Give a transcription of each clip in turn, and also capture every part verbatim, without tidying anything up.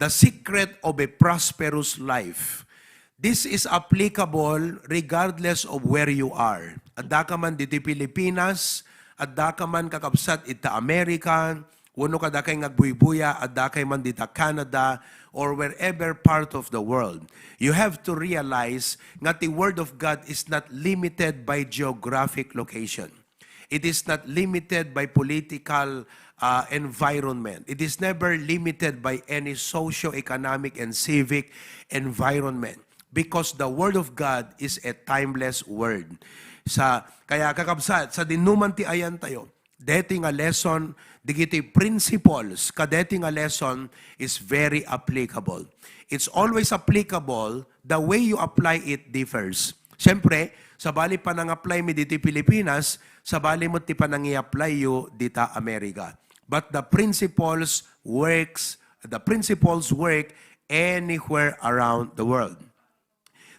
The secret of a prosperous life. This is applicable regardless of where you are. Adda ka man ditoy Pilipinas, adda ka man kakabsat ita America, wenno kadakay nga agbuybuya, adda kay man dita Canada, or wherever part of the world. You have to realize nga ti Word of God is not limited by geographic location. It is not limited by political, uh, environment. It is never limited by any socio-economic and civic environment, because the Word of God is a timeless Word. Sa, kaya, kakabsat, sadino man ti ayantayo, deti nga lesson, dagiti principles kadeti nga lesson is very applicable. It's always applicable. The way you apply it differs. Siyempre, sabali panang-apply mi ditoy Pilipinas, sabali met ti panangi-apply yo dita America. But the principles works, the principles work anywhere around the world.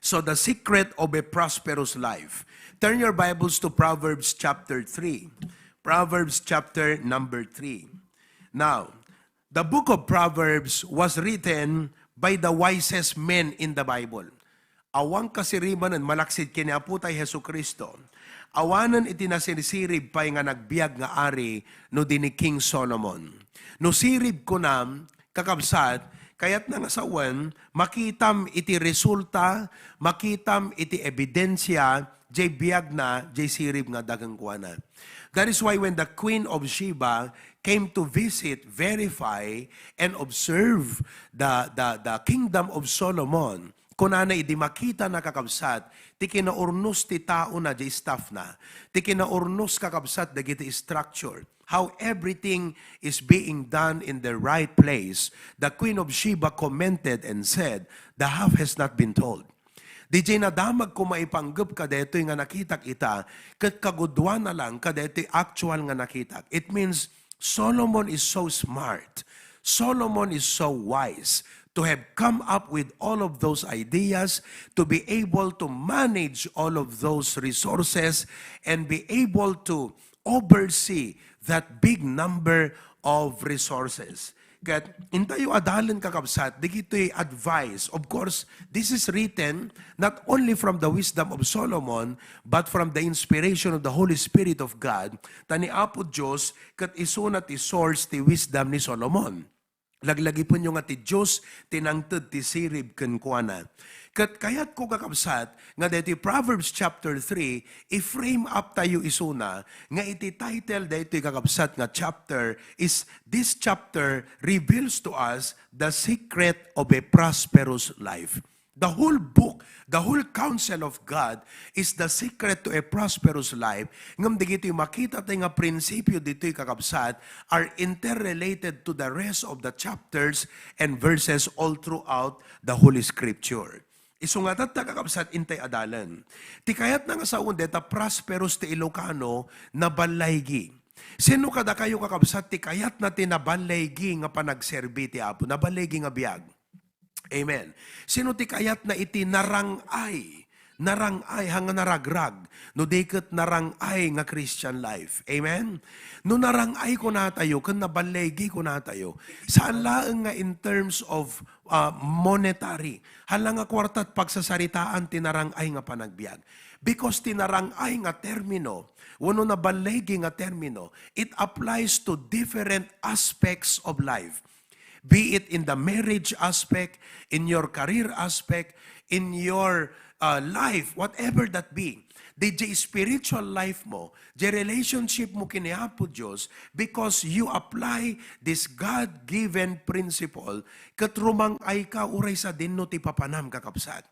So, the secret of a prosperous life. Turn your Bibles to Proverbs chapter three. Proverbs chapter number three. Now, the book of Proverbs was written by the wisest men in the Bible. Awan kasiribanen malaksid ken ni Apotay Jesu-Cristo. Awanen iti nasirsirib pay nga nagbiag nga ari no di ni King Solomon. No sirib kunam, kakabsat, kayatna nga sawen, makitam iti resulta, makitam iti ebidensia, jay biagna, jay sirib nga adda kenkuana. That is why when the Queen of Sheba came to visit, verify, and observe the, the, the kingdom of Solomon, kunana idi makitana, kakabsat, ti kinaurnos ti taona, jay staffna, ti kinaurnos, kakabsat, dagiti structure, how everything is being done in the right place, the Queen of Sheba commented and said, "The half has not been told." Diay nadamagko maipanggep kadaytoy nga nakitak ita, ket kagudoanna lang kadaytoy actual nga nakitak. It means Solomon is so smart. Solomon is so wise to have come up with all of those ideas, to be able to manage all of those resources, and be able to oversee that big number of resources. Ket intayo adalen, kakabsat, dagitoy advice. Of course, this is written not only from the wisdom of Solomon, but from the inspiration of the Holy Spirit of God. Ta ni Apo Dios ket isuna ti source ti wisdom ni Solomon. Laglagipenyo nga ti Dios ti nangted ti sirib kenkuana. Ket kayatko, kakabsat, nga daytoy Proverbs chapter three, i-frame up tayo isuna nga iti title daytoy, kakabsat, nga chapter is, this chapter reveals to us the secret of a prosperous life. The whole book, the whole counsel of God is the secret to a prosperous life. Ngem dagitoy makita tayo nga prinsipio ditoy, kakabsat, are interrelated to the rest of the chapters and verses all throughout the Holy Scripture. Isu nga tatta, kakabsat, intay adalen. Ti kayatna nga sawen deta prosperous ti Ilocano, naballaygi. Sino kadakayo, kakabsat, ti kayatna ti naballaygi nga panagserbi ti Apo, naballaygi nga biag? Amen. Sino ti kayatna iti narang-ay? Narang-ay, haan nga naragrag, no di ket narang-ay nga Christian life. Amen? No narang-ay kunatayo, ken naballaygi kunatayo, saan laeng nga in terms of, ah, monetary. Hala nga kuartat pagsasaritaan ti narang-ay nga panagbiag. Because ti narang-ay nga termino, wenno naballaygi nga termino, it applies to different aspects of life. Be it in the marriage aspect, in your career aspect, in your, uh, life, whatever that be. Diay spiritual life mo, diay relationship mo ken ni Apo Dios, because you apply this God-given principle, ket rumang-ay ka uray sadino ti papanam, kakabsat.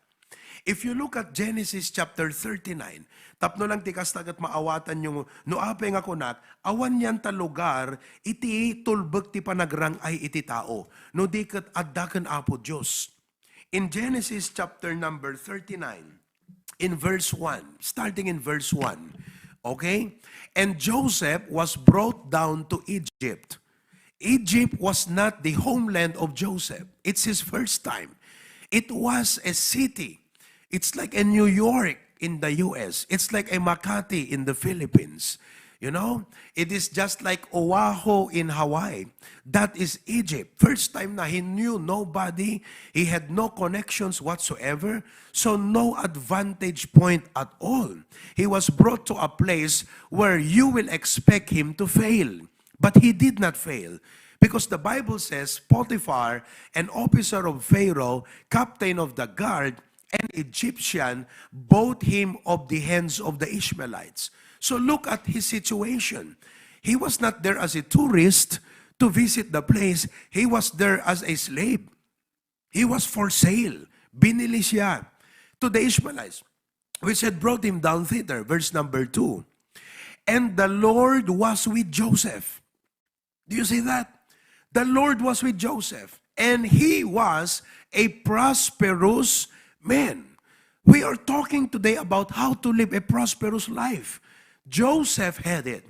If you look at Genesis chapter thirty-nine, tapno lang ti kasta ket maawatanyo no apay nga kunak, awan nian ta lugar iti tulbek ti panagrang-ay iti tao, no di ket adda ken Apo Dios. In Genesis chapter number thirty-nine, in verse one, starting in verse one, okay? "And Joseph was brought down to Egypt." Egypt was not the homeland of Joseph. It's his first time. It was a city. It's like a New York in the U S. It's like a Makati in the Philippines. You know, it is just like Oahu in Hawaii. That is Egypt. First time na he knew nobody, he had no connections whatsoever, so no advantage point at all. He was brought to a place where you will expect him to fail. But he did not fail because the Bible says Potiphar, an officer of Pharaoh, captain of the guard, an Egyptian, bought him of the hands of the Ishmaelites. So look at his situation. He was not there as a tourist to visit the place. He was there as a slave. He was for sale. Binili siya to the Ishmaelites, which had brought him down thither. Verse number two. And the Lord was with Joseph. Do you see that? The Lord was with Joseph, and he was a prosperous man. We are talking today about how to live a prosperous life. Joseph had it.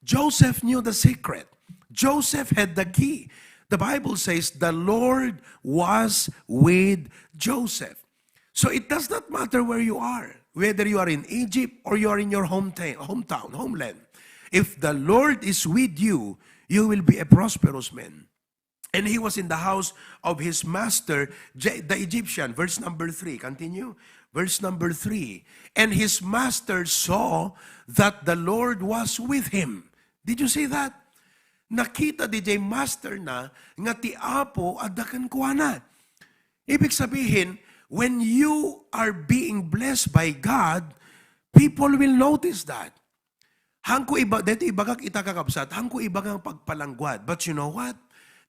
Joseph knew the secret. Joseph had the key. The Bible says the Lord was with Joseph. So it does not matter where you are, whether you are in Egypt or you are in your hometown, hometown, homeland. If the Lord is with you, you will be a prosperous man. And he was in the house of his master, Je- the Egyptian. Verse number three. Continue. Verse number three. And his master saw that the Lord was with him. Did you see that? Nakita di jay master na nga ti Apo adda kenkuana. Ibig sabihin, when you are being blessed by God, people will notice that. Hangko iba, dito ibagak ita, kakabsat, hangko ibagang pagpalangguad. But you know what?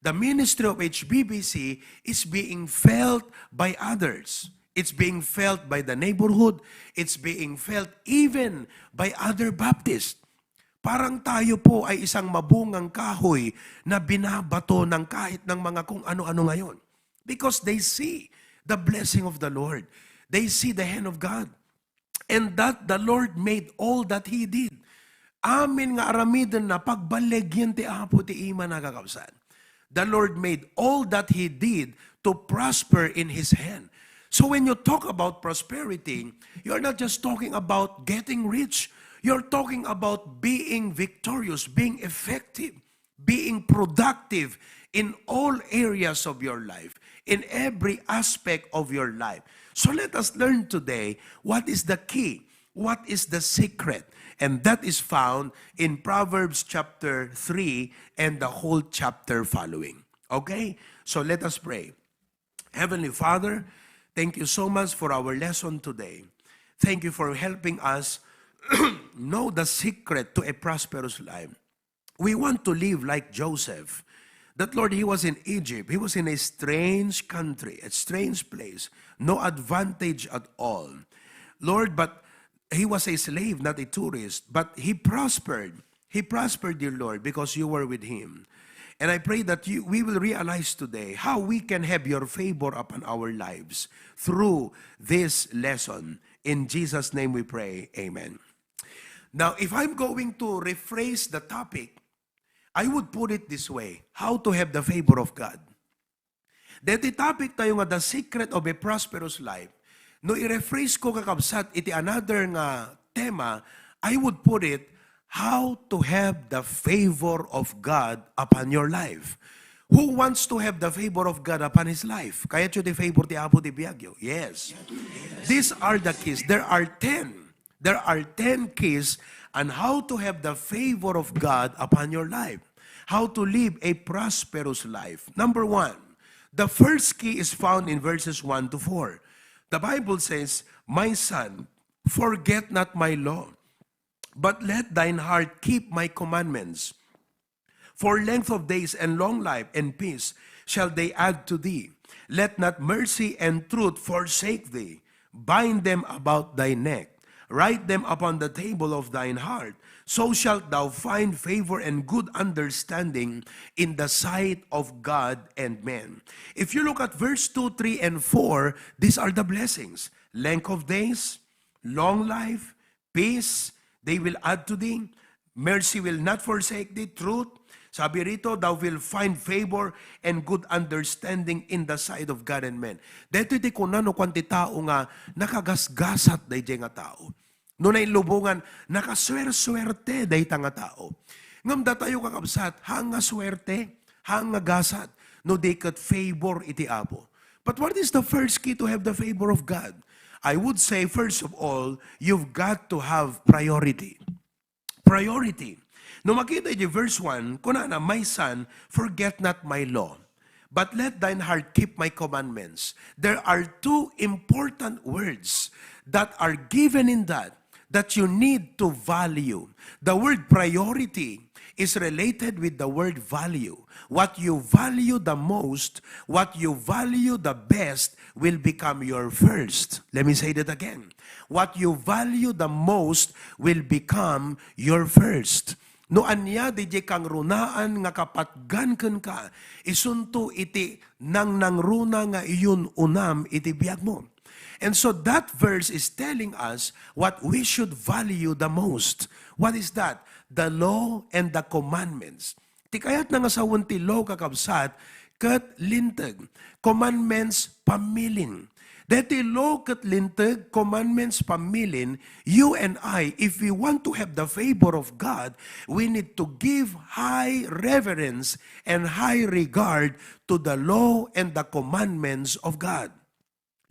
The ministry of H B B C is being felt by others. It's being felt by the neighborhood. It's being felt even by other Baptists. Parang tayo po ay isang mabungang kahoy na binabato ng kahit ng mga kung ano-ano ngayon. Because they see the blessing of the Lord. They see the hand of God. And that the Lord made all that He did. Amin nga aramiden na pagbalegyen ti Apo ti ima na, kakabsat. The Lord made all that He did to prosper in His hand. So when you talk about prosperity, you're not just talking about getting rich. You're talking about being victorious, being effective, being productive in all areas of your life, in every aspect of your life. So let us learn today what is the key, what is the secret, and that is found in Proverbs chapter three and the whole chapter following. Okay? So let us pray. Heavenly Father, thank you so much for our lesson today. Thank you for helping us know the secret to a prosperous life. We want to live like Joseph. That, Lord, he was in Egypt. He was in a strange country, a strange place. No advantage at all. Lord, but he was a slave, not a tourist. But he prospered. He prospered, dear Lord, because you were with him. And I pray that you, we will realize today how we can have your favor upon our lives through this lesson. In Jesus' name we pray. Amen. Now, if I'm going to rephrase the topic, I would put it this way: how to have the favor of God. Deti topic tayo nga the secret of a prosperous life. No i-rephrase ko, kakabsat, iti another nga tema, I would put it, how to have the favor of God upon your life. Who wants to have the favor of God upon his life? Kayatyo ti favor ti Apo ti biagyo? Yes. These are the keys. There are ten. There are ten keys on how to have the favor of God upon your life, how to live a prosperous life. Number one, the first key is found in verses one to four. The Bible says, "My son, forget not my law, but let thine heart keep my commandments. For length of days and long life and peace shall they add to thee. Let not mercy and truth forsake thee. Bind them about thy neck. Write them upon the table of thine heart. So shalt thou find favor and good understanding in the sight of God and men." If you look at verse two, three, and four, these are the blessings. Length of days, long life, peace, they will add to thee. Mercy will not forsake thee. Truth, sabi rito, thou will find favor and good understanding in the sight of God and men. Daytoy ti kunano kuan ti tao nga nakagasgasat daydiay nga tao. No nailubongan, nakasuersuerte dayta nga tao. Ngem datayo, kakabsat, haan nga suerte, haan nga gasat, no di ket favor iti Apo. But what is the first key to have the favor of God? I would say, first of all, you've got to have priority. Priority. No makita iti verse one, kunana, "My son, forget not my law, but let thine heart keep my commandments." There are two important words that are given in that, that you need to value. The word priority is related with the word value. What you value the most, what you value the best will become your first. Let me say that again. What you value the most will become your first. No ania diay kangrunaan nga kapatgan kenka, isunto iti nangnangruna nga iyun-unam iti biagmo. And so that verse is telling us what we should value the most. What is that? The law and the commandments. Ti kayatna nga sawen ti law, kakabsat, ket linteg. Commandments, pammilin. Deti law ket linteg, commandments, pammilin, you and I, if we want to have the favor of God, we need to give high reverence and high regard to the law and the commandments of God.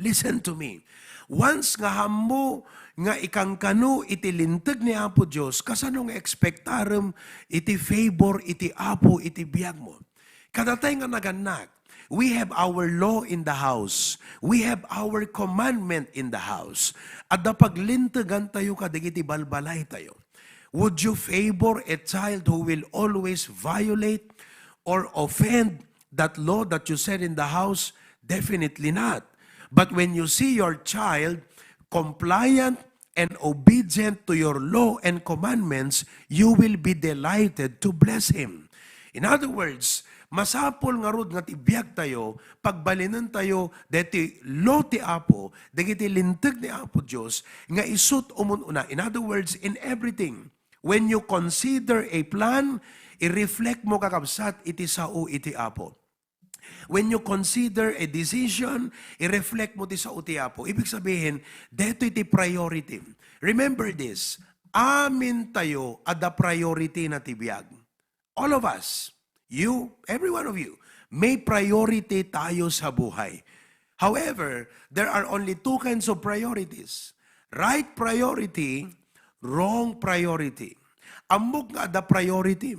Listen to me. Once nga hammo nga ikankano iti linteg ni Apo Dios, kasano nga ekspektarem iti favor iti Apo iti biagmo? Kadatay nga nagannak, we have our law in the house. We have our commandment in the house. Adda paglintegantayo kadagiti balbalaytayo. Would you favor a child who will always violate or offend that law that you set in the house? Definitely not. But when you see your child compliant and obedient to your law and commandments, you will be delighted to bless him. In other words, masapul ngarud nga ti biagtayo, pagbalinentayo deti law ti Apo, dagiti linteg ni Apo Dios, nga isut' umun-una. In other words, in everything, when you consider a plan, i-reflect mo, kakabsat, iti sao iti Apo. When you consider a decision, i-reflect mo ti sao ti Apo. Ibig sabihin, detoy ti priority. Remember this, amintayo adda priority na ti biag. All of us, you, every one of you, may priority tayo sa buhay. However, there are only two kinds of priorities. Right priority, wrong priority. Ammok nga adda priority,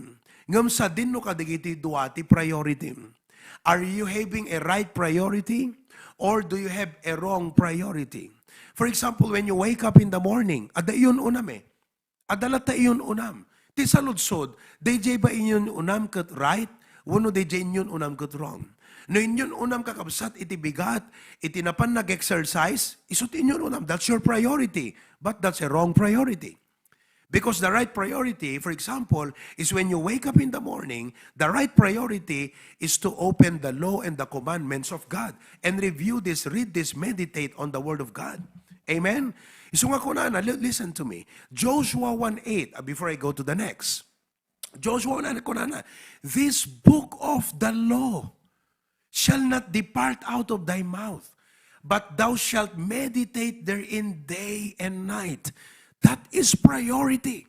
ngem sadin no kadagiti dua ti priority. Are you having a right priority or do you have a wrong priority? For example, when you wake up in the morning, adda iyun-unam eh. Adda latta iyun-unam. Ti saludsod, daydiay ba iyun-unam ket right? Wenno daydiay inyun-unam ket wrong? No inyun-unam, kakabsat, iti bigat, iti napan nag-exercise, isu ti inyun-unam. That's your priority. But that's a wrong priority. Because the right priority, for example, is when you wake up in the morning, the right priority is to open the law and the commandments of God and review this, read this, meditate on the Word of God. Amen? Isu nga kunana, li-, listen to me. Joshua one eight, uh, before I go to the next. Joshua one eight, kunana, "This book of the law shall not depart out of thy mouth, but thou shalt meditate therein day and night." That is priority.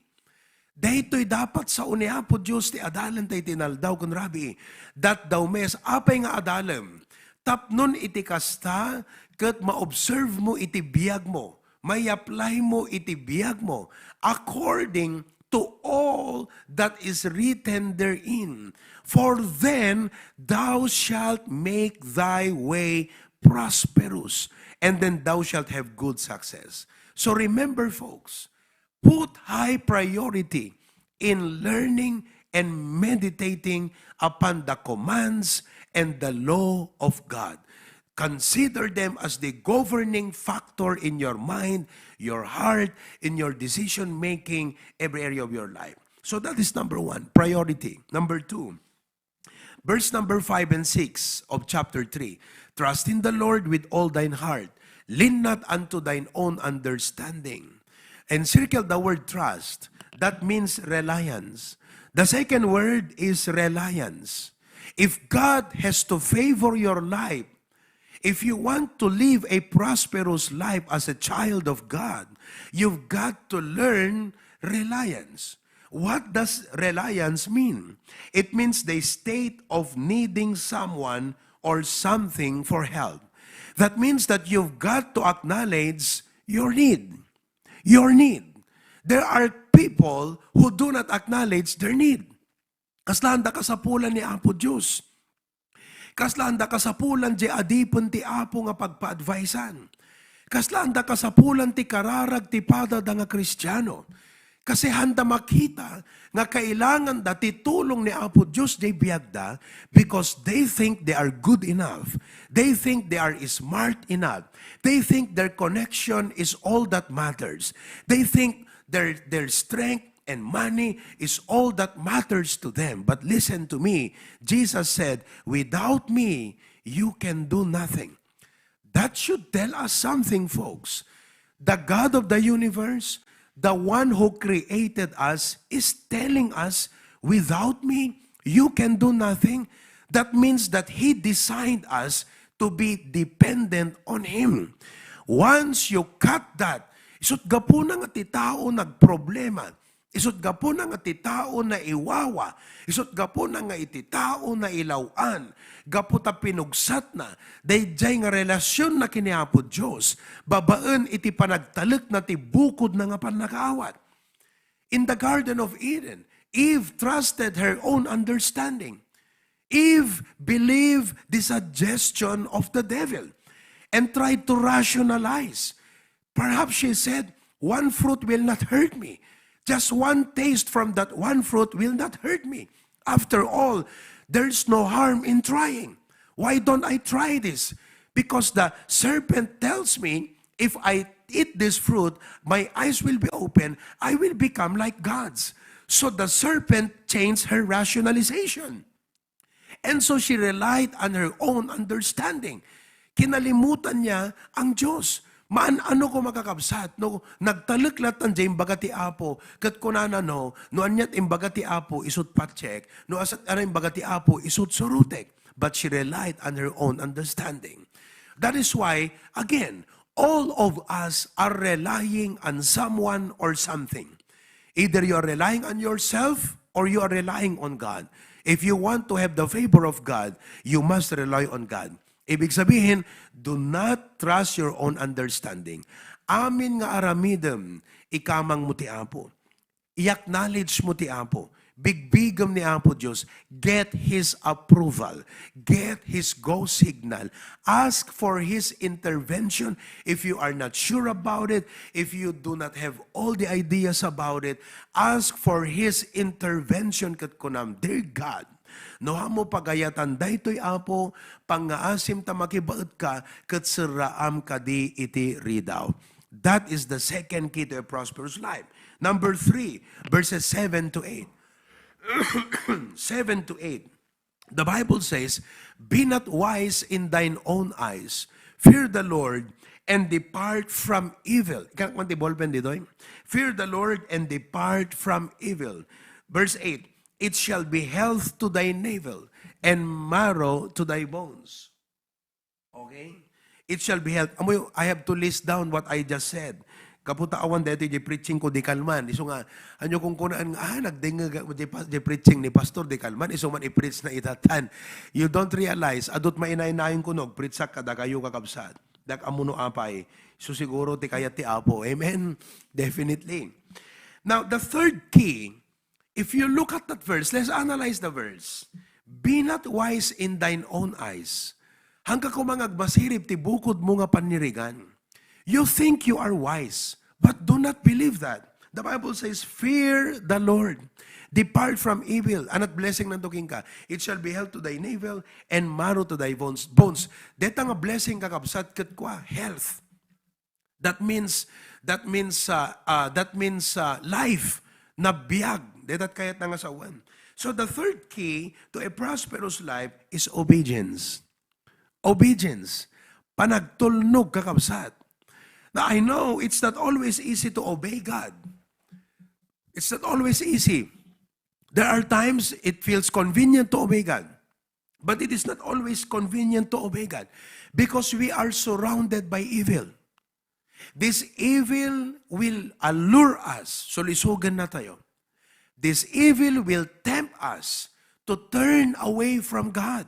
Daytoy dapat sao ni Apo Dios ti adalenta iti naldaw ken rabii. Datdaw mes, apay nga adalem? Tapnon iti kasta, ket ma-observe mo iti biag mo, may-apply mo iti biag mo, according to all that is written therein. For then thou shalt make thy way prosperous, and then thou shalt have good success. So remember, folks, put high priority in learning and meditating upon the commands and the law of God. Consider them as the governing factor in your mind, your heart, in your decision making, every area of your life. So that is number one, priority. Number two, verse number five and six of chapter three. "Trust in the Lord with all thine heart. Lean not unto thine own understanding." And circle the word trust. That means reliance. The second word is reliance. If God has to favor your life, if you want to live a prosperous life as a child of God, You've got to learn reliance. What does reliance mean? It means the state of needing someone or something for help. That means that you've got to acknowledge your need. Your need. There are people who do not acknowledge their need. Kaslaanda kasapulan ni Apo Dios. Kaslaanda kasapulan ti adipen ti Apo nga pagpa-advisean. Kaslaanda kasapulan ti kararag ti padada nga Kristiano. Kasi handa makita nga kailanganda ti tulong ni Apo Dios diay biagda because they think they are good enough. They think they are smart enough. They think their connection is all that matters. They think their, their strength and money is all that matters to them. But listen to me. Jesus said, "Without me, you can do nothing." That should tell us something, folks. The God of the universe, the one who created us, is telling us, "Without me, you can do nothing." That means that He designed us to be dependent on Him. Once you cut that, isut gapuna nga ti tao nagproblema, isut gapuna nga ti tao naiwawa, isut gapuna nga iti tao nailaw-an, gapu ta pinugsatna daydiay nga relasionna ken ni Apo Dios, babaen iti panagtalekna ti bukodna nga pannakaawat. In the Garden of Eden, Eve trusted her own understanding. Eve believed the suggestion of the devil and tried to rationalize. Perhaps she said, "One fruit will not hurt me. Just one taste from that one fruit will not hurt me. After all, there's no harm in trying. Why don't I try this? Because the serpent tells me if I eat this fruit, my eyes will be open, I will become like gods." So the serpent changed her rationalization. And so she relied on her own understanding. Kinalimutan niya ang Diyos. Maan-ano ko, makakabsat, no? Nagtalek latta diay imbaga ti Apo, ket kunana, no, no aniat imbaga ti Apo, isut patsek, no asat ara imbaga ti Apo, isut surutek. But she relied on her own understanding. That is why, again, all of us are relying on someone or something. Either you are relying on yourself or you are relying on God. If you want to have the favor of God, you must rely on God. Ibig sabihin, do not trust your own understanding. Amin nga aramidem, ikamang mo ti Apo. I-acknowledge mo ti Apo. Bigbigem ni Apo Dios. Get His approval. Get His go signal. Ask for His intervention if you are not sure about it, if you do not have all the ideas about it. Ask for His intervention ket kunam, "Dear God, no haanmo pagayatan daytoy, Apo, pangngaasim ta makibaetka ket serraam kadi iti ridaw." That is the second key to a prosperous life. Number three, verses seven to eight. Seven to eight. The Bible says, "Be not wise in thine own eyes. Fear the Lord and depart from evil." Ikan man ti ballpen ditoy. "Fear the Lord and depart from evil." Verse eight, "It shall be health to thy navel and marrow to thy bones." Okay? "It shall be health." Amoy, I have to list down what I just said. Gapu ta awan daytoy diay preaching ko, di kalman. Isu nga, ania kunkunaan nga, "Ah, nagdengngeg ako diay pa-, diay preaching ni Pastor, di kalman." Isu man i-preach na itatan. You don't realize, adut mainainayon kuno, preach-ak kadakayo, kakabsat. Dak ammono apay. So siguro ti kayat ti Apo. Amen? Definitely. Now, the third key, if you look at that verse, let's analyze the verse. "Be not wise in thine own eyes." Haanka koma nga agmasirib ti bukodmo nga pannirigan. You think you are wise, but do not believe that. The Bible says, "Fear the Lord. Depart from evil." Anat blessing nanto kenka? "It shall be health to thy navel and marrow to thy bones." Bones. Deta nga blessing, kakabsat, ket kua, health. That means, that means, uh, uh, that means, uh, life na biag. Detat kayat na nga sawen. So the third key to a prosperous life is obedience. Obedience. Panagtulnog, kakabsat. Now, I know it's not always easy to obey God. It's not always easy. There are times it feels convenient to obey God. But it is not always convenient to obey God because we are surrounded by evil. This evil will allure us. Sulisugennatayo. This evil will tempt us to turn away from God.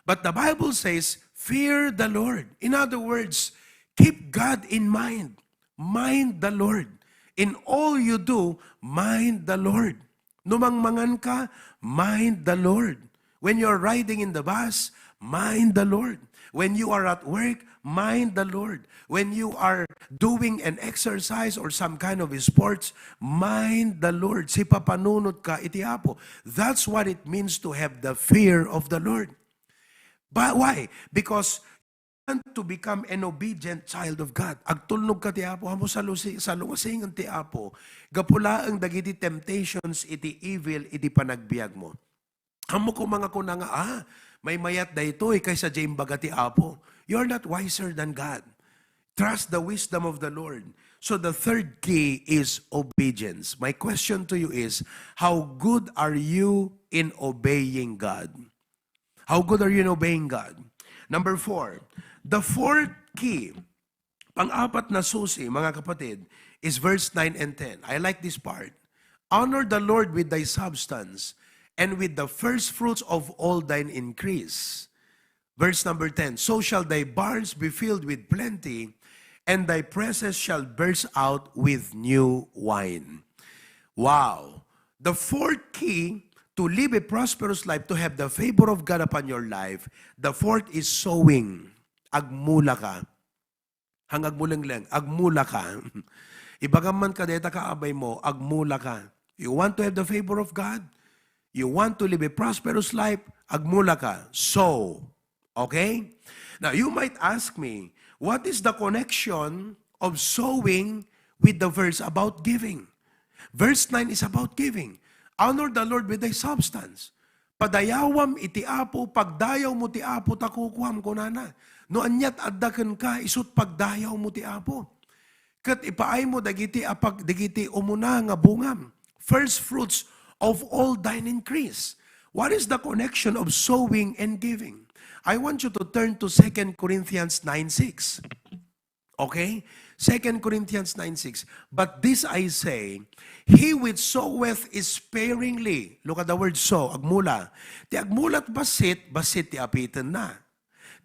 But the Bible says, "Fear the Lord." In other words, keep God in mind. Mind the Lord. In all you do, mind the Lord. No mangmangan ka, mind the Lord. When you're riding in the bus, mind the Lord. When you are at work, mind the Lord. When you are doing an exercise or some kind of sports, mind the Lord. Sipapanunot ka iti Apo. That's what it means to have the fear of the Lord. But why? Because you want to become an obedient child of God. Agtulnog ka ti Apo, amo salusi-, salungasingen ti Apo. Gapu laeng dagiti temptations iti evil, iti panagbiagmo. Ammo koma nga kuna nga, "Ah, maymayat daytoy kaysa diay imbaga ti Apo." You're not wiser than God. Trust the wisdom of the Lord. So the third key is obedience. My question to you is, how good are you in obeying God? How good are you in obeying God? Number four, the fourth key, pang-apat na susi, mga kapatid, is verse nine and ten. I like this part. "Honor the Lord with thy substance, and with the first fruits of all thine increase." Verse number ten, "So shall thy barns be filled with plenty, and thy presses shall burst out with new wine." Wow. The fourth key to live a prosperous life, to have the favor of God upon your life, the fourth is sowing. Agmula ka. Hang agmulengleng, agmula ka. Ibagam man ka deta kaabay mo, agmula ka. You want to have the favor of God? You want to live a prosperous life? Agmula ka. Sow. Okay? Now, you might ask me, what is the connection of sowing with the verse about giving? Verse nine is about giving. "Honor the Lord with thy substance." Padayawam iti Apo, pagdayawmo ti Apo, ta kukuam, kunana. No aniat adda kenka, isut' pagdayawmo ti Apo. Ket ipaaymo dagiti apag-, dagiti umuna nga bungam. First fruits of all thine increase. What is the connection of sowing and giving? I want you to turn to Second Corinthians nine six. Okay? Second Corinthians nine six, "But this I say, he which soweth sparingly," look at the word sow, agmula. Ti agmula ti bassit, bassit ti apitenna.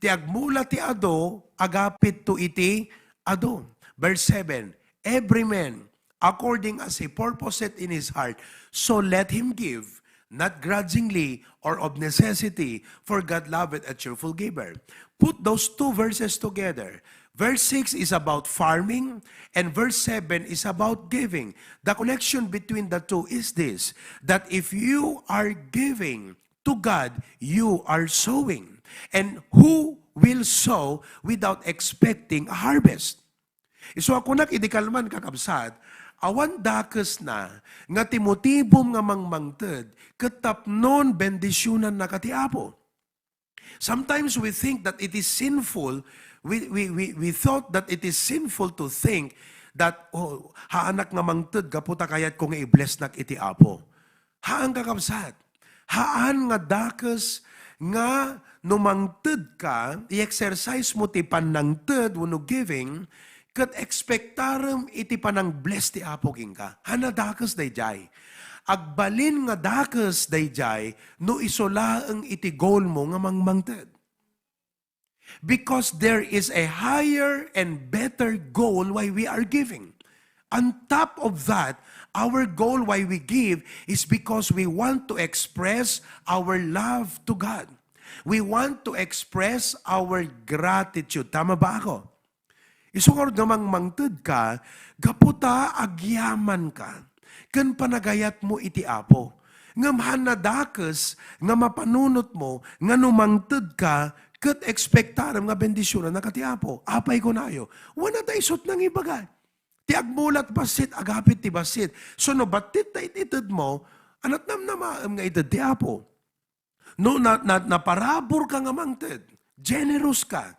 Ti agmula ti adu, agapit to iti adu. Verse seven, "Every man, according as he purposeth in his heart, so let him give, not grudgingly or of necessity, for God loveth a cheerful giver." Put those two verses together. Verse six is about farming, and verse seven is about giving. The connection between the two is this, that if you are giving to God, you are sowing. And who will sow without expecting a harvest? Isu a kunak idi kalman, kakabsat, awan dakesna nga ti motibom nga mangmangted ket tapnon bendisionannaka ti Apo. Sometimes we think that it is sinful, we, we, we, we thought that it is sinful to think that, "Oh, haanak nga mangted gapu ta kayatko nga i-blessnak iti Apo." Haan, kakabsat. Haan nga dakes nga no mangted ka, i-exercise mo ti pannangted wenno giving, ket ekspektarem iti panang-bless ti Apo kenka. Haan a dakes daydiay. Agbalin nga dakes daydiay no isu laeng iti goal mo nga mangmangted. Because there is a higher and better goal why we are giving. On top of that, our goal why we give is because we want to express our love to God. We want to express our gratitude. Tama ba ako? Isu ngarud nga mangmangted ka, gapu ta agyaman ka ken panagayat mo iti Apo. Ngem haan a dakes nga mapanunot mo nga no mangted ka, ket ekspektarem nga bendisionannaka ti Apo. Apay kunayo? Wana ta isut' nangibaga. Ti agmula ti bassit, agapit ti bassit. So no battit ta it-ited mo, anat namnamaem nga ited ti Apo. No na, na, naparabur ka nga mangted, generous ka,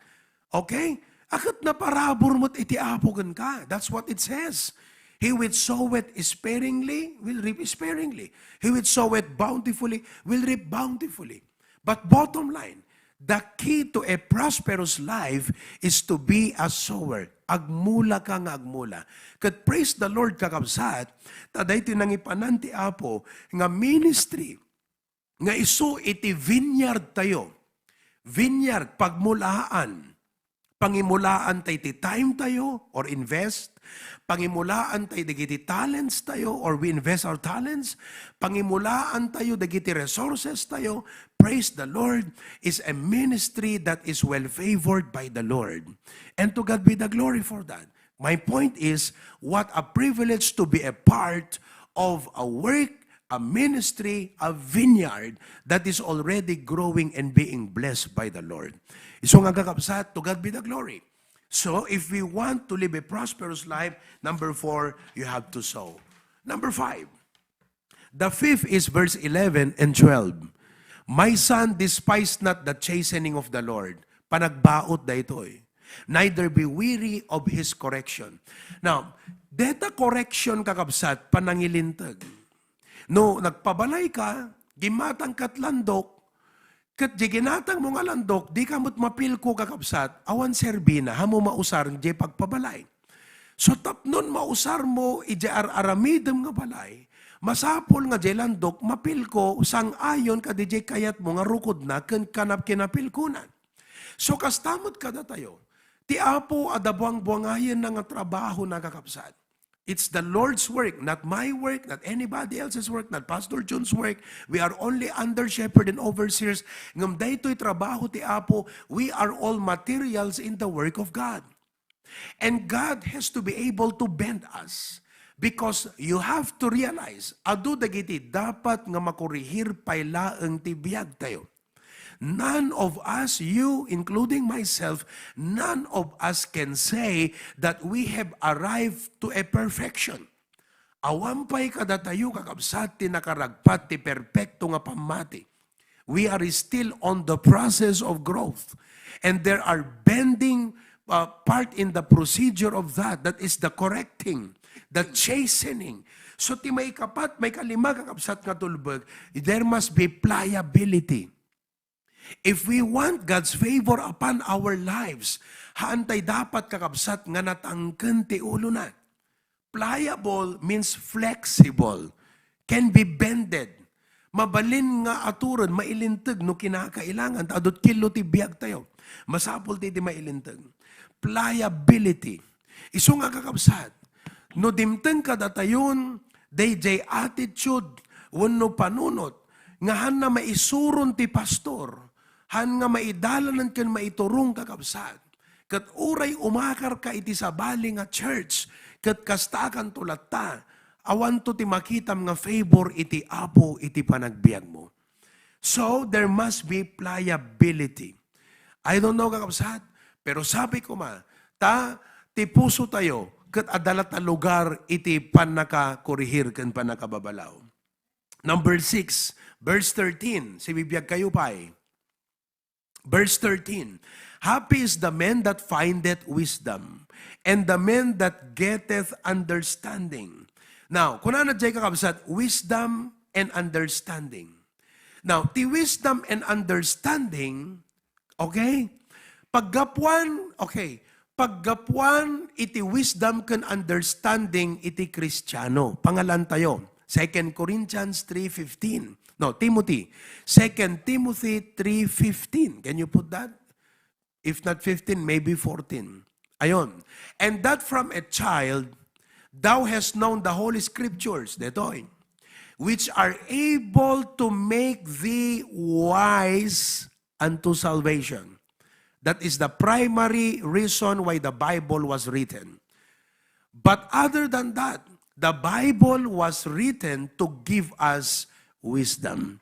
okay? Aket naparabur met iti Apo kenka. That's what it says. "He which soweth sparingly will reap sparingly. He which soweth bountifully will reap bountifully." But bottom line, The key to a prosperous life is to be a sower. Agmula ka nga agmula. Ket praise the Lord, kakabsat, ta daytoy nangipanan ti Apo nga ministry nga isu iti vineyard tayo. Vineyard, pagmulaan. Pangimulaan tayo ti time tayo or invest. Pangimulaan tayo dagiti talents tayo or we invest our talents. Pangimulaan tayo dagiti resources tayo. Praise the Lord, is a ministry that is well favored by the Lord. And to God be the glory for that. My point is, what a privilege to be a part of a work, a ministry, a vineyard that is already growing and being blessed by the Lord. Isu nga, kakabsat, to God be the glory. So, if we want to live a prosperous life, number four, you have to sow. Number five, the fifth is verse eleven and twelve. "My son, despise not the chastening of the Lord." Panagbaut daytoy. "Neither be weary of his correction." Now, deta correction, kakabsat, panangilinteg. No, nagpabalay ka, gimatang kat landok, ket di ginatang mo nga landok, di ka met mapilko, kakabsat, awan serbina, hamo mausar di pagpabalay. So, tapnon mausar mo iti ar-aramidem nga balay, masapul nga di landok, mapilko, sang-ayon ka di kayat mo nga rukodna ken kanap kinapilkuna. So, kasta met kadatayo, ti Apo adda buangbuangayenna nga trabaho na, kakabsat. It's the Lord's work, not my work, not anybody else's work, not Pastor John's work. We are only under shepherd and overseers. Ngem daytoy trabaho ti Apo, we are all materials in the work of God. And God has to be able to bend us because you have to realize, adu dagiti dapat nga makurihir pay laeng ti biag tayo. None of us, you including myself, none of us can say that we have arrived to a perfection. Awan pay kadatayo, kakabsat, ti nakaragpat ti perpekto nga pammati. We are still on the process of growth. And there are bending, uh, part in the procedure of that. That is the correcting, the chastening. So, ti maikapat, maikalima, kakabsat nga tulbek, there must be pliability. If we want God's favor upon our lives, haan tay dapat, kakabsat, nga natangken ti ulona. Pliable means flexible, can be bended. Mabalin nga aturen, mailinteg no kinakailangan, ta adu ti killo ti biag tayo. Masapul ti, ti mailinteg. Pliability. Isu nga, kakabsat, no dimteng kadatayon, dayjay attitude wenno panunot nga hanna maisuron ti pastor, han nga maidalanen ken maiturong, kakabsat. Ket uray umakarka iti sabali nga church, ket kastakanto latta, awanto ti makitam nga favor iti Apo iti panagbiagmo. So, there must be pliability. I don't know, kakabsat, pero sabi ko ma, ta ti puso tayo ket adda latta lugar iti pannakakurihir ken pannakababalaw. Number six, verse thirteen. Sibibiag kayo pay. Verse thirteen, "Happy is the man that findeth wisdom, and the man that getteth understanding." Now, kunana jay, kakabsat, wisdom and understanding. Now, ti wisdom and understanding, okay? Paggapuan, okay, paggapuan iti wisdom ken understanding iti Kristiano. Pangalan tayo. Second Corinthians three fifteen. No, Timothy. Second Timothy three fifteen. Can you put that? If not fifteen, maybe fourteen. Ayon. "And that from a child thou hast known the Holy Scriptures," detoy, "which are able to make thee wise unto salvation." That is the primary reason why the Bible was written. But other than that, the Bible was written to give us wisdom.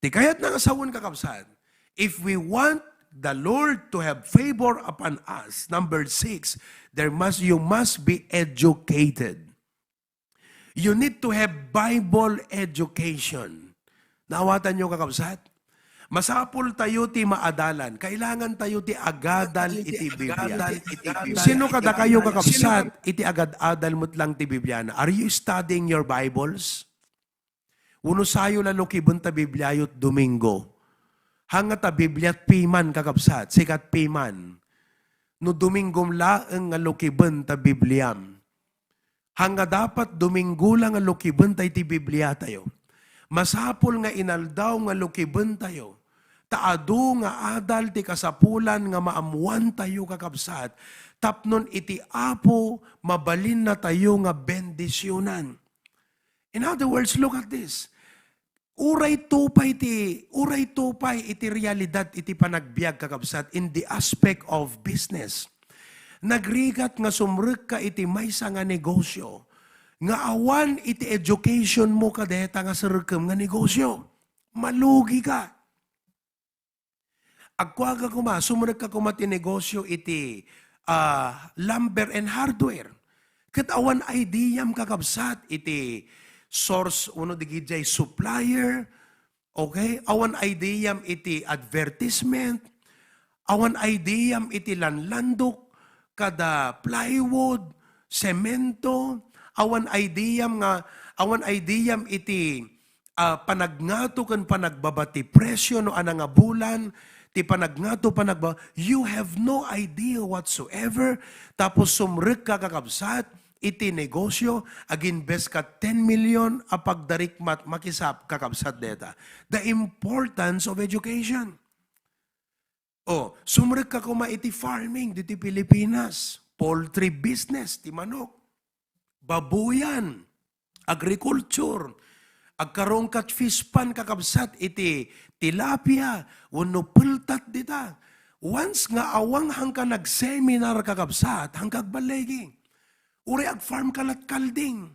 Ti kayatna nga sawen, kakabsat, if we want the Lord to have favor upon us, number six, there must, you must be educated. You need to have Bible education. Naawatan nyo, kakabsat? Masapul tayo ti maadalan. Kailangan tayo ti agadal iti Biblia. Sino kadakayo, kakabsat, iti agad-adal met lang ti Biblia na? Are you studying your Bibles? Wenno sayo la lukiben ta Bibliayo Domingo. Hanga ta Bibliat piman, kakabsat, sikat piman. No Dominggom laeng nga lukiben ta Bibliam. Hanga dapat Dominggo la nga lukiben tayo ti Biblia tayo. Masapul nga inaldaw nga lukiben tayo. Ta adu nga adal ti kasapulan nga maammuan tayo, kakabsat, tapnon iti Apo mabalinna tayo nga bendisionan. In other words, look at this. Uray tupay ti, uray tupay iti realidad iti panagbiag, kakabsat, in the aspect of business. Nagrigat nga sumrekka iti maysa nga negosyo nga awan iti education mo kadeta nga serkem nga negosyo. Malugi ka. Agkuaka koma, sumrekka koma ti negosyo iti, ah, lumber and hardware. Ket awan ideam, kakabsat, iti source wenno digidiay supplier, okay? Awan ideam iti advertisement, awan ideam iti lanlandok, kada plywood, semento, awan ideam nga, awan ideam iti ah, panagngato ken panagbaba ti presyo no ania nga bulan, ti panagngato, panagba-, you have no idea whatsoever. Tapos sumrekka, kakabsat, iti negosyo, aginbes ka ten million a pagdarikmat, makisap, kakabsat, deta. The importance of education. O, sumrekka koma iti farming diti Pilipinas, poultry business, ti manok, babuyan, agriculture, agkarongkat fish pond, kakabsat, iti tilapia wenno peltat dita. Once nga awan hangka nag-seminar, kakabsat, hangka agballigi. Uray agfarm ka lat kalding.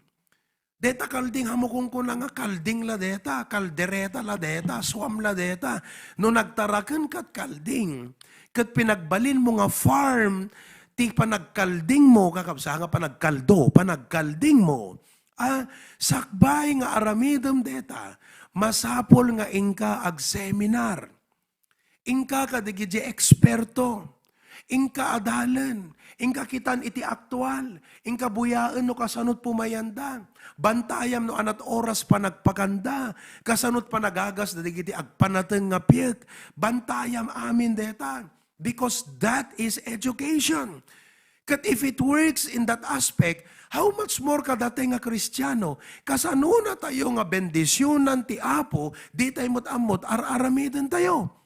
Deta kalding, hamu kunkuna nga kalding la deta, kaldereta la deta, suam la deta. No nagtaraken kat kalding, ket pinagbalinmo nga farm ti panagkaldingmo, kakabsa, nga panagkaldo, panagkaldingmo, a, sakbay nga aramidem deta, masapul nga inka agseminar. Inka kadagiti eksperto, inka adalen, inka kitan iti aktual, inka buyaen no kasanot pumayanda, bantayam no anat oras panagpakanda, kasanot panagagas dagiti agpanateng nga piek, bantayam amin deta, because that is education. Ket if it works in that aspect, how much more kadatayo nga Kristiano? Kasanona tayo nga bendisionan ti Apo, di tayo met ammot ar-aramiden tayo.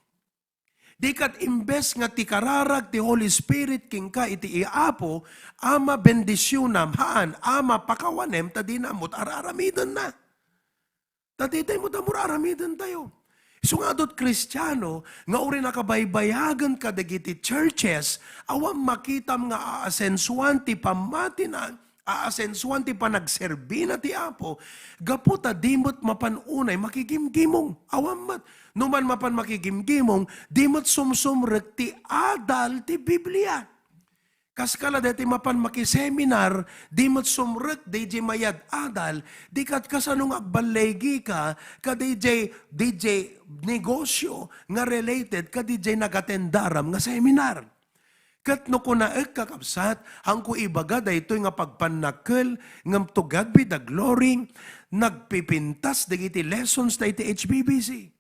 Di ket imbes nga ti kararag ti Holy Spirit kenka iti Apo, a mabendisionam, haan, a mapakawanem, ta dina ammot ar-aramidenna. Ta daytoy met ammot ar-aramiden tayo. Isu nga adut Kristiano nga uray nakabaybayagen kadagiti churches, awan makitam nga aasensuan ti pammatina, aasensuan ti panagserbina ti Apo, gapu ta di met mapan unay makigimgimong. Awan met. No man mapan makigimgimong, di met sumsumrek ti adal ti Biblia. Kas kala daytoy mapan makiseminar, di met sumrek daydiay mayad-adal, di ket kasano nga agballigika, ka daydiay, daydiay negosyo nga related ka daydiay nagatendaram nga seminar. Ket no kunaek, kakabsat, haanko ibaga daytoy nga pagpannakkel, ngem to God be the glory, nagpipintas dagiti lessons ta iti H B B C.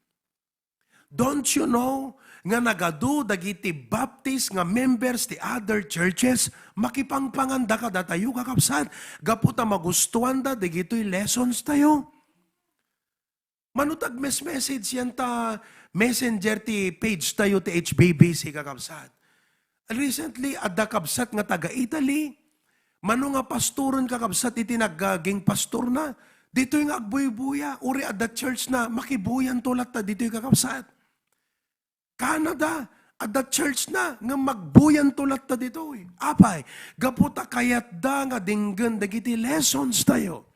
Don't you know nga nagadu dagiti Baptist nga members ti other churches? Makipangpanganda kadatayo, kakabsat, gapu ta magustuanda dagitoy lessons tayo. Mano ta agmes-message yan ta messenger ti page tayo ti H B B C, kakabsat. Recently, adda kabsat nga taga Italy. Mano nga pastoren, kakabsat, iti nagaging pastorna. Ditoy nga agbuybuya, uray adda church na, makibuyanto latta ditoy, kakabsat. Canada, adda church na, nga magbuyanto latta ditoy. Apay, gapu ta kayatda nga denggen dagiti lessons tayo.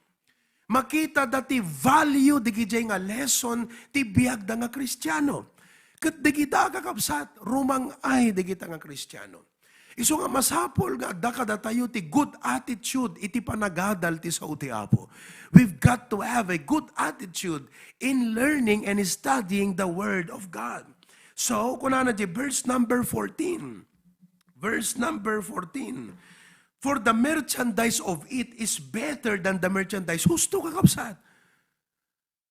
Makitada ti value digidiay nga lesson ti biagda nga Kristiano. Ket dagita, kakabsat, rumang-ay dagita nga Kristiano. Isu nga masapul nga adda kadatayo ti good attitude iti panagadal ti sao ti Apo. We've got to have a good attitude in learning and studying the Word of God. So, kunana di verse number fourteen. Verse number fourteen. "For the merchandise of it is better than the merchandise." Husto, kakabsat.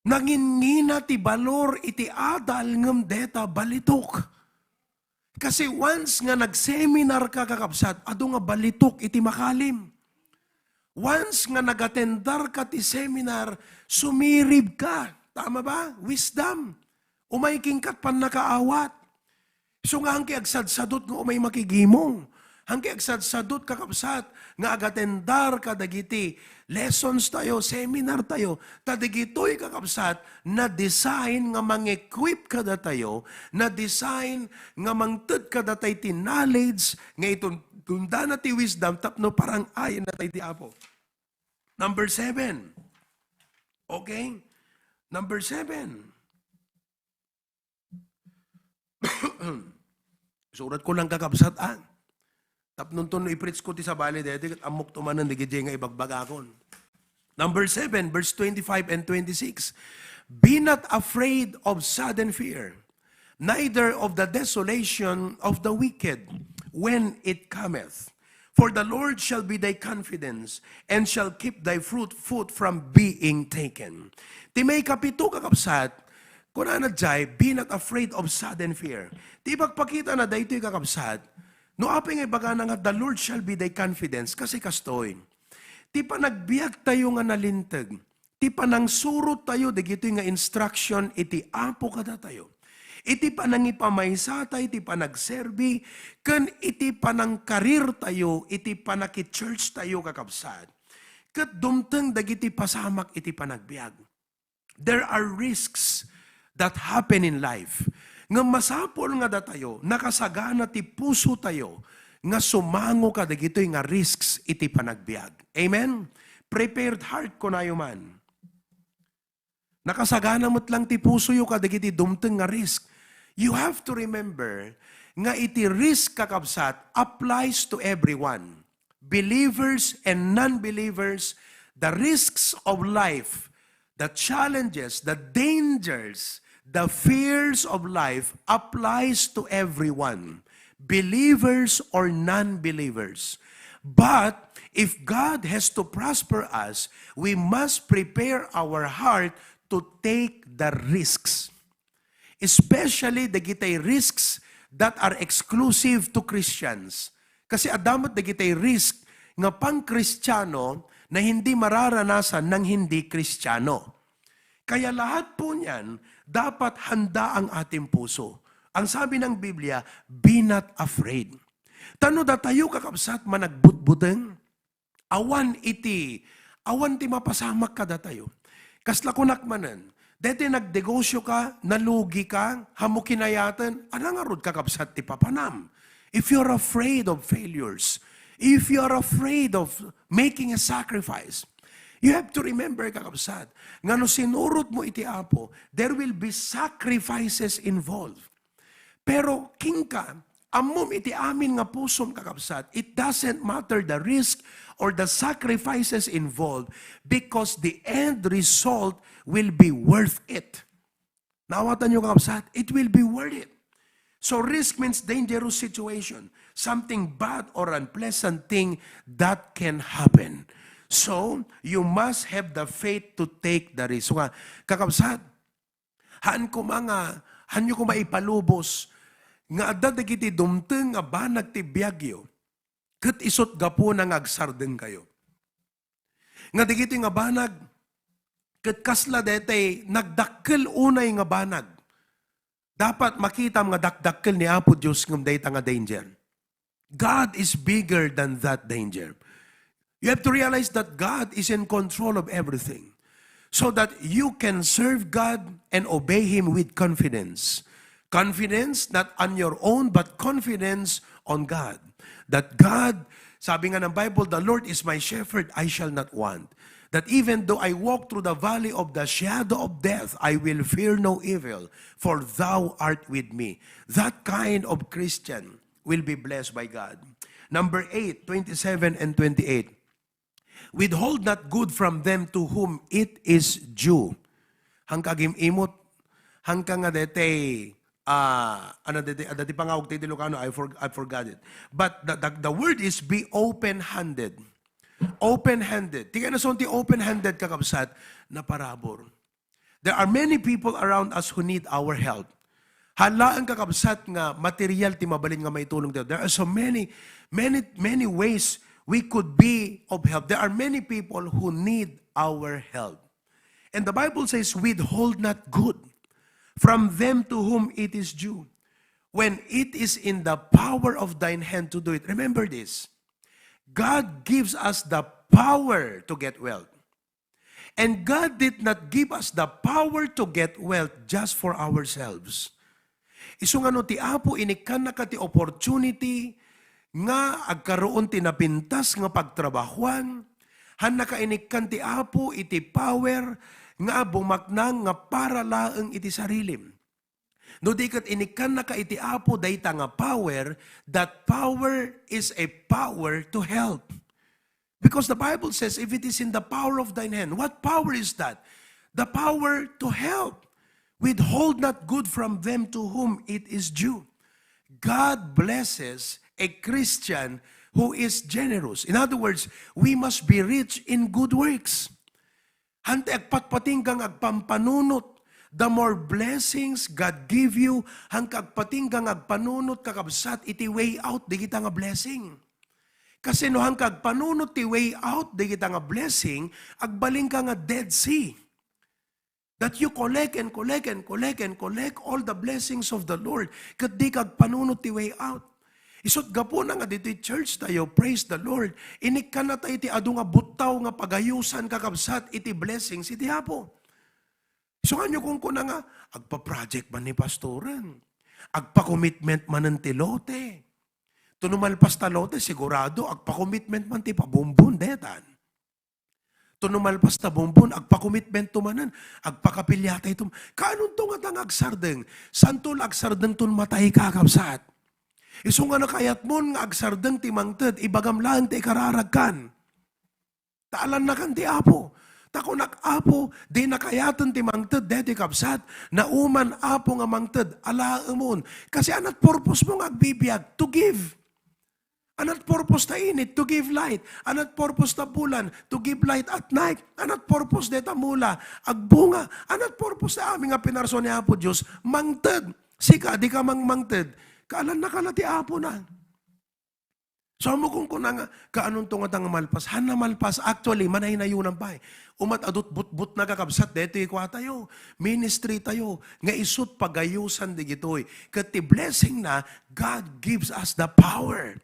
Nanginngina ti balor iti adal ngem deta balitok. Kasi once nga nag-seminar ka, kakabsat, adu nga balitok iti makalim. Once nga nagatendar ka ti seminar, sumirib ka. Tama ba? Wisdom. Umay king kat pannakaawat. So nga, angki agsadsadot nga umay makigimong. Angki agsadsadot, kakabsat, nga agatendar kadagiti lessons tayo, seminar tayo. Ta digitoy, kakabsat, na-design nga mang-equip kadatayo, na-design nga mangted kadatayo ti knowledge nga itun-, tundana ti wisdom tapno parang-ayen natay ti Apo. Number seven. Okay? Number seven. Surat ko lang, kakabsat, ah. Tapno no i-preach ko ti sabali daytoy, ket ammok to manen dagiti nga ibagbagakon. Number seven, verse twenty-five and twenty-six. "Be not afraid of sudden fear, neither of the desolation of the wicked when it cometh. For the Lord shall be thy confidence, and shall keep thy fruit, foot from being taken." Ti maikapito, kakabsat, kunana jay, "Be not afraid of sudden fear." Ti ipakpakita na daytoy, kakabsat, no apay nga ibagana nga, "The Lord shall be thy confidence," kasi kastoy, ti panagbiag tayo nga nalinteg, ti panangsurot tayo dagitoy nga instruction iti Apo kadatayo, iti panangipamaysa tayo iti panagserbi, ken iti panangkarir tayo, iti panaki-church tayo, kakabsat, ket dumteng dagiti pasamak iti panagbiag. There are risks that happen in life. Ngem masapul nga datayo, nakasagana ti puso tayo nga sumango kadagitoy nga risks iti panagbiag. Amen? Prepared heart, kunayo man. Nakasagana met lang ti pusoyo kadagiti dumteng nga risk. You have to remember nga iti risk, kakabsat, applies to everyone. Believers and non-believers, the risks of life, the challenges, the dangers, the fears of life applies to everyone, believers or non-believers. But if God has to prosper us, we must prepare our heart to take the risks. Especially dagitay risks that are exclusive to Christians. Kasi adda met dagitay risk nga pang-Kristiano na hindi mararanasan ng hindi Kristiano. Kaya lahat po niyan, dapat handa ang ating puso. Ang sabi ng Biblia, "Be not afraid." Ta no datayo, kakabsat, managbutbuteng, awan iti, awan ti mapasamak kadatayo. Kasla kunak manen, deti nagdegosyo ka, nalugi ka, hamo kinayaten, ania ngarud, kakabsat, ti papanam? If you're afraid of failures, if you're afraid of making a sacrifice, you have to remember, kakabsat, nga no sinurot mo iti Apo, there will be sacrifices involved. Pero kenka, ammom iti amin nga pusom, kakabsat, it doesn't matter the risk or the sacrifices involved, because the end result will be worth it. Naawatan niyo, kakabsat? It will be worth it. So risk means dangerous situation, something bad or unpleasant thing that can happen. So you must have the faith to take the risk. So nga, kakabsat, haan koma nga, haanyo koma ipalubos nga adda dagiti dumteng nga banag ti biagyo, ket isut' gapuna nga agsardengkayo. Nga dagiti nga banag, ket kasla detay nagdakkel unay nga banag. Dapat makitam nga dakdakkel ni Apo Dios ngem dayta nga danger. God is bigger than that danger. You have to realize that God is in control of everything, so that you can serve God and obey Him with confidence. Confidence not on your own, but confidence on God. That God, sabi nga ng Bible, "The Lord is my shepherd, I shall not want." That even though I walk through the valley of the shadow of death, I will fear no evil, for thou art with me. That kind of Christian will be blessed by God. Number eight, twenty-seven and twenty-eight. "Withhold not good from them to whom it is due." Hangka agim-imot, hangka nga detay, ah, ano detay, adda ti pangawag ti Ilocano, I for-, I forgot it. But the, the, the word is be open-handed. Open-handed. Ti kayatna ti open-handed, kakabsat, naparabur. There are many people around us who need our help. Haan laeng, kakabsat, nga material ti mabalin nga maitulong tayo. There are so many, many, many ways we could be of help. There are many people who need our help. And the Bible says, "Withhold not good from them to whom it is due, when it is in the power of thine hand to do it." Remember this. God gives us the power to get wealth. And God did not give us the power to get wealth just for ourselves. Isu nga no ti Apo inikkannaka ti opportunity nga agkaroon ti napintas nga pagtrabahuan, hannaka inikkan ti Apo iti power nga bumaknang nga para laeng iti sarilim. No di ket inikkannaka iti Apo dayta nga power, that power is a power to help. Because the Bible says, "If it is in the power of thine hand," what power is that? The power to help. "Withhold not good from them to whom it is due." God blesses a Christian who is generous. In other words, we must be rich in good works. Hanta agpatpatingga nga agpampanunot. The more blessings God give you, hangka agpatingga nga agpanunot, kakabsat, iti way out dagita nga blessing. Kasi no hangka agpanunot ti way out dagita nga blessing, agbalinka nga Dead Sea. That you collect and collect and collect and collect all the blessings of the Lord. Ket di ka agpanunot ti way out. Isut' gapuna nga ditoy church tayo, praise the Lord, inikkanna tayo ti adu nga buttaw nga pagayusan, kakabsat, iti blessings iti Apo. Isu nga nyo kunkuna nga, agpa-project man ni pastoren. Agpa-commitment manen ti lote. Tuno malpas ta lote, sigurado, agpa-commitment man ti pabumbon, detan. Tuno malpas ta bumbon, agpa-commitment to manen, agpakapilya tayo to. Kaanonto nga ta nga agsardeng? Santo la agsardeng ton matay ka, kabsat. Isu nga nakayatmon nga agsardeng ti mangted, ibagam laeng ti ikararagkan. Ta alannakan ti Apo. Ta kunak, "Apo, di nakayaten ti mangted deti, kabsat. Nauman, Apo, nga mangted, alaemon." Kasi anat purpose mo nga agbibiag? To give. Anat purpose ta init? To give light. Anat purpose ta bulan? To give light at night. Anat purpose deta mula? Agbunga. Anat purpose ta amin nga pinarso ni Apo Dios? Mangted. Sika, di ka mangmangted. Kaalannakan ti Apo na. So, ammo kunkuna nga, kaanonto nga ta nga malpas? Hanna malpas. Actually, manaynayonan pay. Umat adut butbutna, kakabsat, detoy kua tayo. Ministry tayo. Nga isut pagayusan digitoy. Ket ti blessing na, God gives us the power.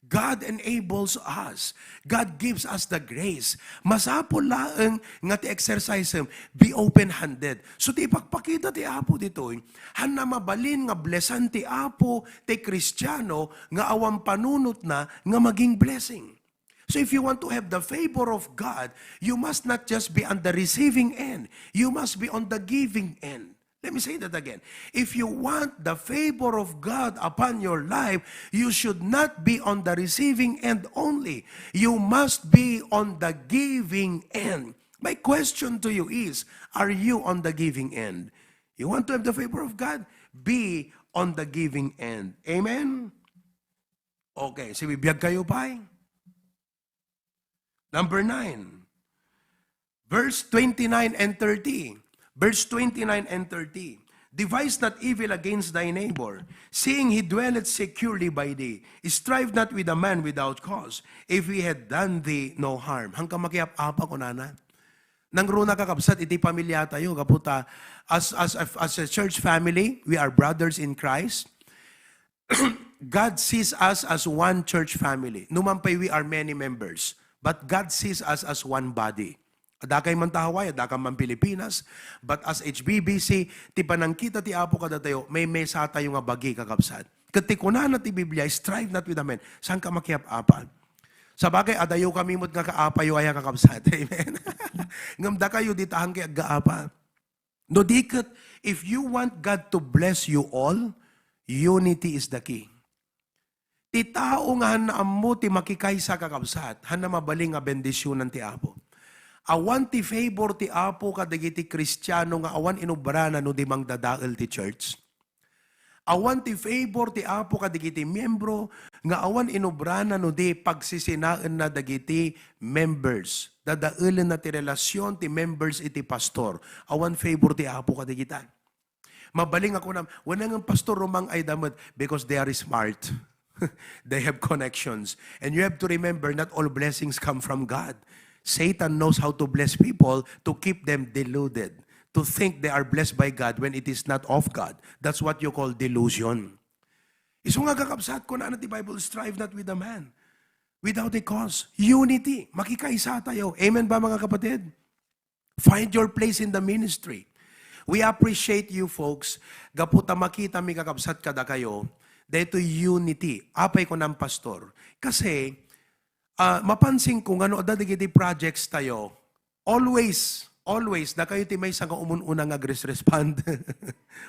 God enables us. God gives us the grace. Masapul laeng nga ti exercise, be open-handed. So, ti ipakpakita ti Apo ditoy, hanna mabalin nga blesan ti Apo ti Kristiano nga awan panunotna nga maging blessing. So if you want to have the favor of God, you must not just be on the receiving end. You must be on the giving end. Let me say that again. If you want the favor of God upon your life, you should not be on the receiving end only. You must be on the giving end. My question to you is, are you on the giving end? You want to have the favor of God? Be on the giving end. Amen? Okay, so bibiag kayo pay. Number nine, verse twenty-nine and thirty. Verse twenty-nine and thirty. "Devise not evil against thy neighbor, seeing he dwelleth securely by thee. Strive not with a man without cause, if he had done thee no harm." Hangka makiap-apa, kunana. Nangruna, kakabsat, iti pamilya tayo, gapu ta, as, as, as a church family, we are brothers in Christ. God sees us as one church family. Numan pay we are many members, but God sees us as one body. Adda kay man ta Hawaii, adda ka man Pilipinas, but as H B B C, ti panangkita ti Apo kadatayo, may mesa tayo nga bagi, kakabsat. Ket ti kunana ti Biblia, "Strive not with a man." Saan ka makiap-apa? Sabagay, adayo kami met nga kaapayo aya, kakabsat. Amen. Ngem dakayo, dita hangkay aggaapa. No di ket, if you want God to bless you all, unity is the key. Ti tao nga hanna ammo ti makikaysa, kakabsat, hanna mabalin nga bendisionan ti Apo. Awan ti favor ti Apo kadagiti Kristiano nga awan inubrana no di mangdadael ti church. Awan ti favor ti Apo kadagiti miembro nga awan inubrana no di pagsisinaenna dagiti members. Dadaelenna ti relasyon ti members iti pastor. Awan favor ti Apo kadagita. Mabalin nga kunam, "Wen nga Pastor Romang ay damet," because they are smart. They have connections. And you have to remember, not all blessings come from God. Satan knows how to bless people to keep them deluded, to think they are blessed by God when it is not of God. That's what you call delusion. Isu nga kakabsat, kunana ti Bible, "Strive not with a man without a cause." Unity, makikaisa tayo. Amen ba, mga kapatid? Find your place in the ministry. We appreciate you, folks. Gapu ta makita mi, kakabsat, kadakayo, daytoy unity. Apay ko ng pastor. Kasi, ah, mapansin ko nga no adda dagiti projects tayo, always, always, dakayo ti maysa nga umun-una nga agres-respond.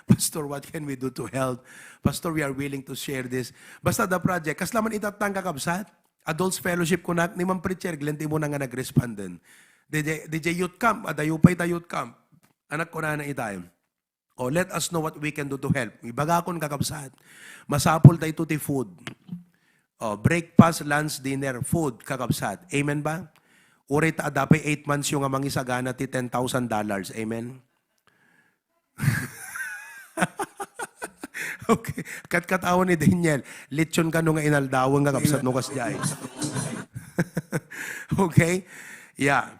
"Pastor, what can we do to help? Pastor, we are willing to share this." Basta the project. Kasla man itatang, kakabsat, Adults Fellowship, kunak, ni Ma'am Preacher Glenn, ti umuna nga nagresponden. D J, D J Youth Camp, adayo pay ta Youth Camp. Anak, kunana itay, "Oh, let us know what we can do to help." Ibagakon, kakabsat. Masapul dayto ti food. Oh, breakfast, lunch, dinner, food, kakabsat. Amen ba? Uray ta adda pay eight months yung nga mangisagana ti ten thousand dollars. Amen? Okay. Katkatawa ni Daniel. Lechon kano nga inaldawan nga kabsat no kasdiay. Okay? Yeah.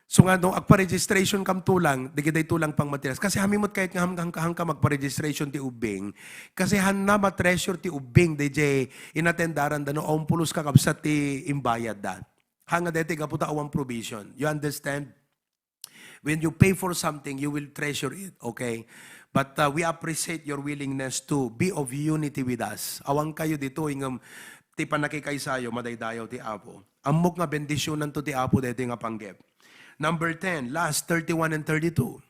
So nga, no, agpa-registration kam tulang, di kita tulang pang materials. Kasi hami met kayat nga ham-, ham-, ham-, ka magpa-registration ti ubbing. Kasi hanna ma-treasure ti ubbing, D J, inatendaran da, no, awan pulos kakabsat ti imbayad da. Hanga deti gapu ta awan provision. You understand? When you pay for something, you will treasure it, okay? But, uh, we appreciate your willingness to be of unity with us. Awan kayo dito, ingem ti panakikaysayo, madaydayaw ti Apo. Ammok nga bendisyunan to ti Apo daytoy nga panggep. Number ten, last, thirty-one and thirty-two.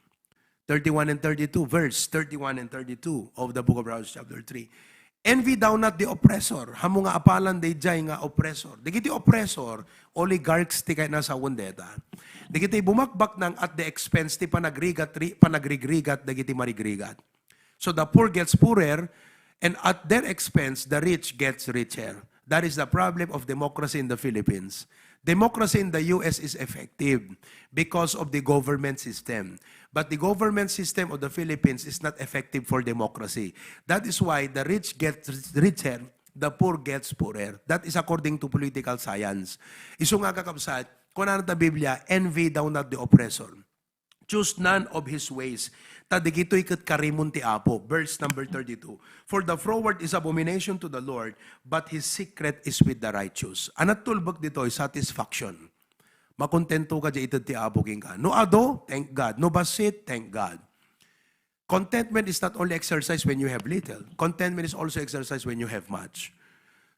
Thirty-one and thirty-two, verse thirty-one and thirty-two of the book of Proverbs chapter three. "Envy thou not the oppressor." Hamu nga apalan daydiay nga oppressor. Dagiti oppressor, oligarchs ti kayat na sawen deta. Dagiti bumakbaknang at the expense ti panagrigat-, ri-, panagrigrigat dagiti marigrigat. So the poor gets poorer, and at their expense, the rich gets richer. That is the problem of democracy in the Philippines. Democracy in the U S is effective because of the government system. But the government system of the Philippines is not effective for democracy. That is why the rich get richer, the poor gets poorer. That is according to political science. Isu nga, kakabsat, kunana ta Biblia, "Envy thou not the oppressor. Choose none of his ways." Ta digitoy ket karimon ti Apo. Verse number thirty-two, "For the froward is abomination to the Lord, but his secret is with the righteous." Anat tulbek ditoy, satisfaction. Makontento ka diay ited ti Apo kenka. No adu, thank God. No bassit, thank God. Contentment is not only exercised when you have little. Contentment is also exercised when you have much.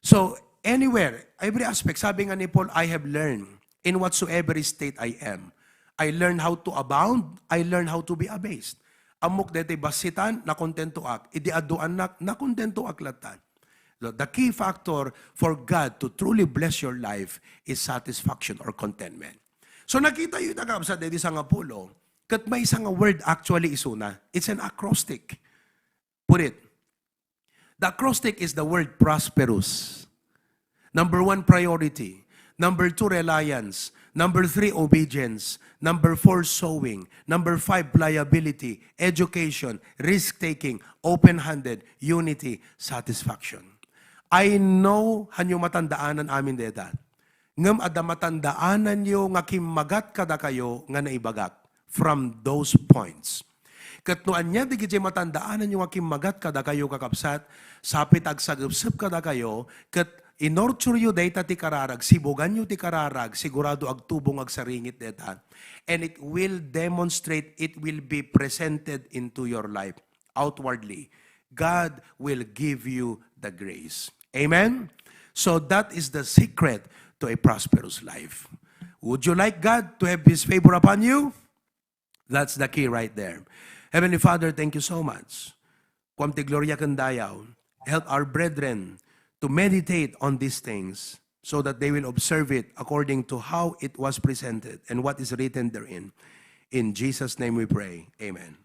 So, anywhere, every aspect, sabi nga ni Paul, "I have learned in whatsoever state I am. I learned how to abound, I learned how to be abased." Ammok daytoy bassitan, nakontentoak. Idi aduannak, nakontentoak latta. The, the key factor for God to truly bless your life is satisfaction or contentment. So, nakita yu ita, kabsat, daytoy sangapulo, ket maysa nga word actually isuna. It's an acrostic. Put it. The acrostic is the word prosperous. Number one, priority. Number two, reliance. Number three, obedience. Number four, sowing. Number five, pliability, education, risk-taking, open-handed, unity, satisfaction. I know, hanyo matandaanan amin deta. Ngem adda matandaananyo nga kimmagat kadakayo nga naibagak from those points. Ket no ania dagiti matandaananyo nga kimmagat kadakayo, kakabsat, sapay ta agsagepsep kadakayo, ket inurture yo dayta ti kararag, sibuganyo ti kararag, sigurado agtubong agsaringit deta. And it will demonstrate, it will be presented into your life outwardly. God will give you the grace. Amen? So that is the secret to a prosperous life. Would you like God to have His favor upon you? That's the key right there. Heavenly Father, thank you so much. Kuam ti gloria ken dayaw. Help our brethren to meditate on these things so that they will observe it according to how it was presented and what is written therein. In Jesus' name we pray. Amen.